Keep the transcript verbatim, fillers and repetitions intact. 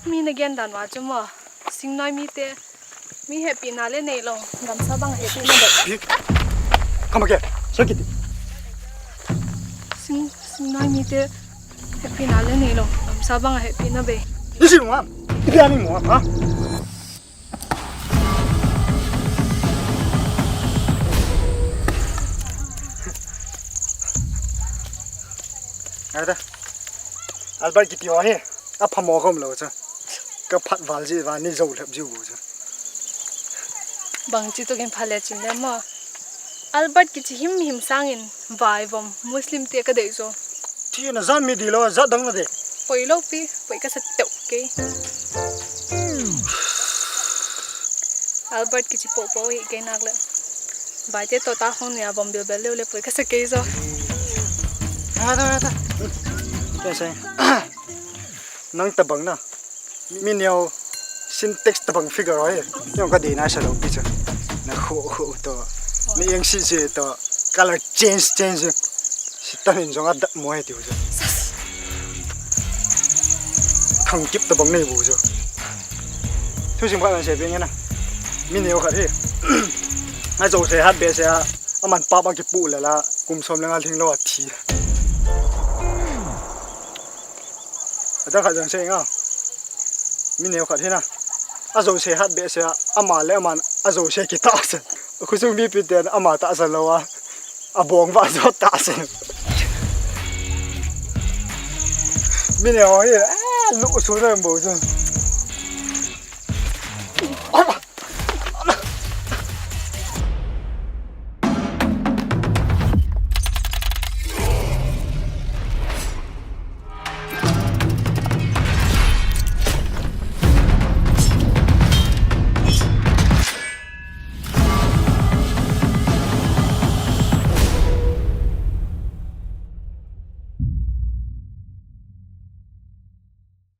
Mi na gen dan uva chu mo. Singnoi mite, mi hepina le neilou, gamsa bang hepina be. Come again. Sakiti. Sing, singnoi mite, hepina le neilou, gamsa bang hepina be. Isi mo. Ipi ani mo, ha? Ada. Albert kiti ho hi. Aphamo khom lou chu. Ka phat val ji, val ni jou lhep ji bu chu. Bang chi tu kin phale chin le mo. Albert kichi himhim sangin vai vom Muslim te ka dei jo. Thi na jan mi di lou, jat dang na de. Poi lou pi, poi ka sa teu ke. Albert kichi po po hi ke nak le. Vai te to ta hong nia vom bil bel leu le poi ka sa ke jo. Ha da da. Ke sai. Nang tabang na. Mi neo Sintex tabang figure ho hi. Neo ka dei na sa lou pi chu. Na khu khu to. Mi eng si si to. Color change change. Si ta min jong a dat mo he tiu chu. Khang kip tabang nei bu chu. Thu sim khat na se pe nge na. Mi neo khat hi. A jo se hat be se a. Aman pap a kipu le la. Kum som le nga lhing lou a thi. Adang khat jong sei nga. Mi neo khat hi na. A jo se hat be se a, ama le aman a jo se kitahsan. Khosung mipi ten ama tahsan lou a. A bong va jo tahsan. Mi neo hi, eh, lu su na bo chu.